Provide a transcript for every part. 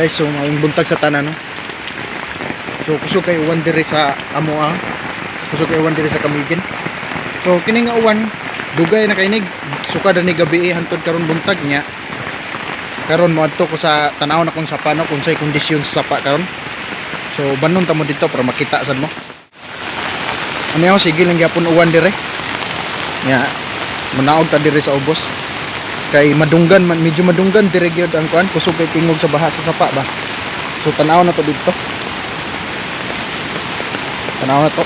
Guys, so maayong buntag sa tanan, no. So kusog kay uwan diri sa amoa. Kusog kay uwan diri sa Camiguin. So kini nga uwan dugay na kainig sukad ni gabi eh, hantod karon buntag niya. Karon moadto ko sa tan-aw na kung sapa, no, kung say kondisyon sa sapa karon. So banon ta mo dito para makita sad mo. Ano yaw, sige lang gyapon uwan dire. Nya munaog ta diri sa ubos kay madunggan man, medyo madunggan dire gyud ang kuan, kusog kay tingog sa baha sa sapa ba. So tan-aw na to dito. Tan-aw na to.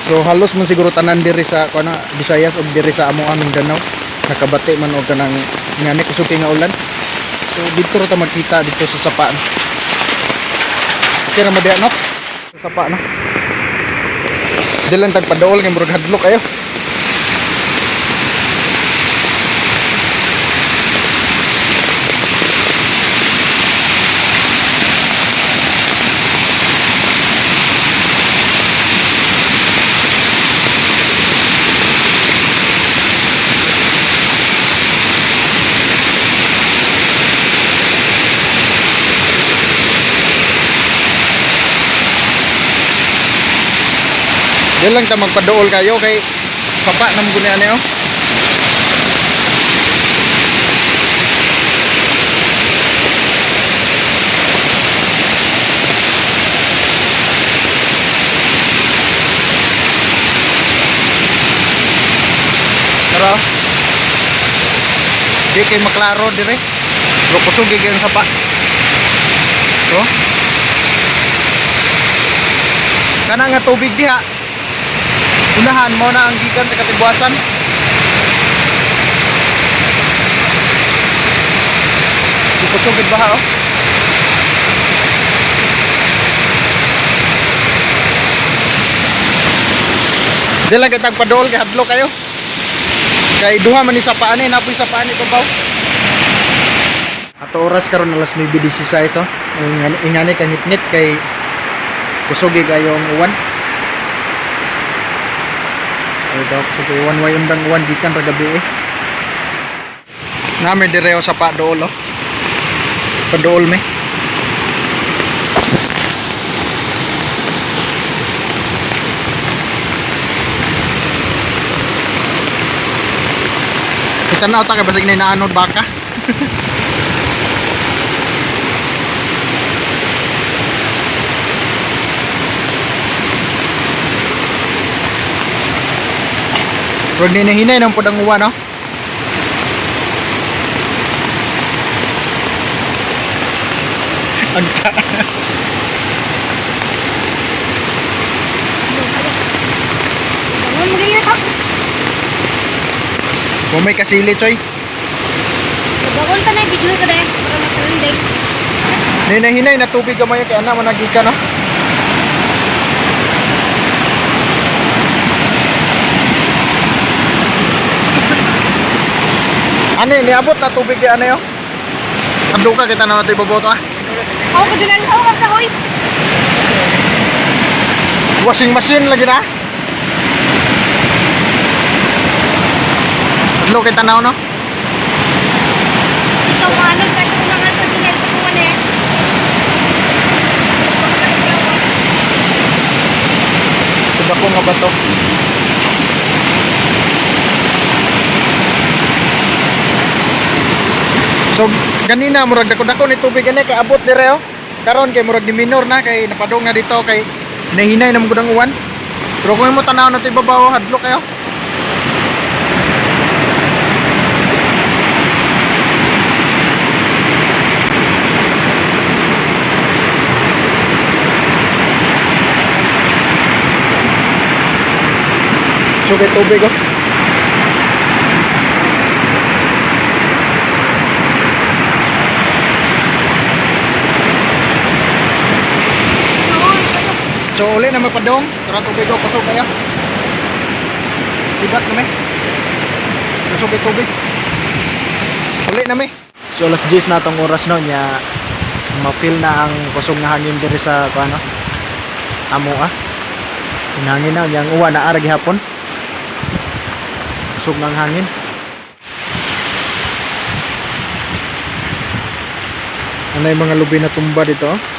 So halos man siguro tanan diri sa kuan na Visayas ug diri sa amo aming Mindanao nakabati man og kanang ngani kusog kay nga ulan. So dito ra ta magkita dito sa sapa. Kira mo diha, no? Sa sapa, no. Di lang tagpadool kay murag hadlok kayo. Di lang ta magpadool kayo kay sapa nam guni ani oh. Tara. Di kay maklaro dire. Pero kusog gyud ang sapa. So. Kana nga tubig diha. Unahan mo na ang gikan sa Katibuasan. Di kusog gyud baha oh. Di lang kitang padool kay hadlok kayo. Kay duha man ni sa paan eh, napoy sa paan ibabaw. Ato oras karon alas 9:16 oh. Ingani kang ngitngit kay kusog gyud kayo ang uwan. Ay daw kusog kay uwan, way undang uwan gikan ra gabi eh. Nami direo sa padool oh. Padool me. Kita na utak kay basig na inaanod baka. Pero hinahinay ng pudang uwan, no? Agta. Bangon mo ganyan ka. Kung may kasili, choy. Bangon ta na video ka dai para matrending. Hinahinay na tubig gamay kay ana managika, no? Ani, niabot na tubig kay ano yo? Ando ka kita na nato ibabaw to ah. Ako ka dinal, ako ka kahoy. Washing machine lagi na. Adlo kay tanaw, no? Ikaw manod ka kung mga sa dinal ko man eh. Sa ko nga bato. So ganina murag dako-dako ni tubig ani kay abot dire oh. Karon kay murag ni minor na kay napadong na dito kay nahinay na mo gud ang uwan. Pero kung imo tanaw na to ibabaw, hadlok kayo. So kay tubig oh. So uli na mapadong, tara tubig oh, kusog kayo. Sibat kami. Kusog kay tubig. Uli na mi. So alas 10 na tong oras no nya ma-feel na ang kusog nga hangin diri sa kuano. Amo ah. Hangin na yang uwan na ara gihapon. Kusog ng hangin. Ano yung mga lubi na tumba dito, oh.